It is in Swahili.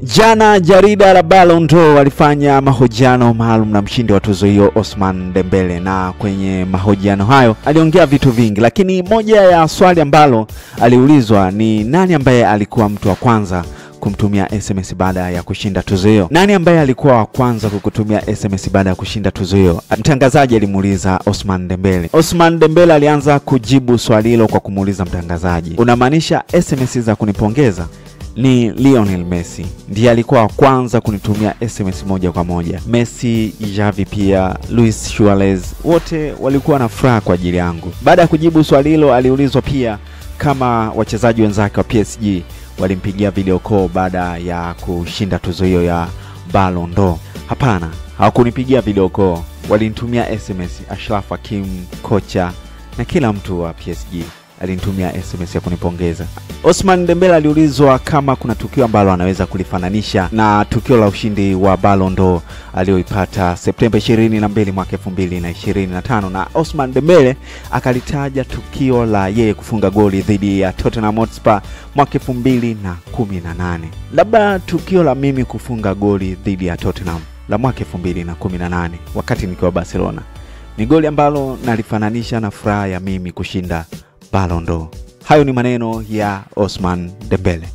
Jana jarida la Ballon d'Or walifanya mahojiano maalum na mshindi wa tuzo hiyo Ousmane Dembele, na kwenye mahojiano hayo aliongea vitu vingi, lakini moja ya swali ambalo aliulizwa ni nani ambaye alikuwa mtu wa kwanza kumtumia SMS baada ya kushinda tuzo hiyo. Nani ambaye alikuwa wa kwanza kukutumia SMS baada ya kushinda tuzo hiyo? Mtangazaji alimuuliza Ousmane Dembele. Ousmane Dembele alianza kujibu swali hilo kwa kumuuliza mtangazaji, unamaanisha SMS za kunipongeza? Ni Lionel Messi ndiye alikuwa wa kwanza kunitumia SMS moja kwa moja. Messi, Xavi pia, Luis Suarez, wote walikuwa na furaha kwa ajili yangu. Baada ya kujibu swali hilo, aliulizwa pia kama wachezaji wenzake wa PSG walimpigia video call baada ya kushinda tuzo hiyo ya Ballon d'Or. Hapana, hawakunipigia video call, walinitumia SMS. Achraf Hakimi, kocha na kila mtu wa PSG alinitumia SMS ya kunipongeza. Ousmane Dembele aliulizwa kama kuna tukio ambalo anaweza kulifananisha na tukio la ushindi wa Ballon d'Or aliyoipata Septemba 22 mwaka 2025, na Ousmane Dembele akalitaja tukio la yeye kufunga goli dhidi ya Tottenham Hotspur mwaka 2018. Labda tukio la mimi kufunga goli dhidi ya Tottenham la mwaka 2018 wakati nikiwa Barcelona ni goli ambalo nalifananisha na furaha ya mimi kushinda Ballon d'Or. Hayo ni maneno ya Ousmane Dembele.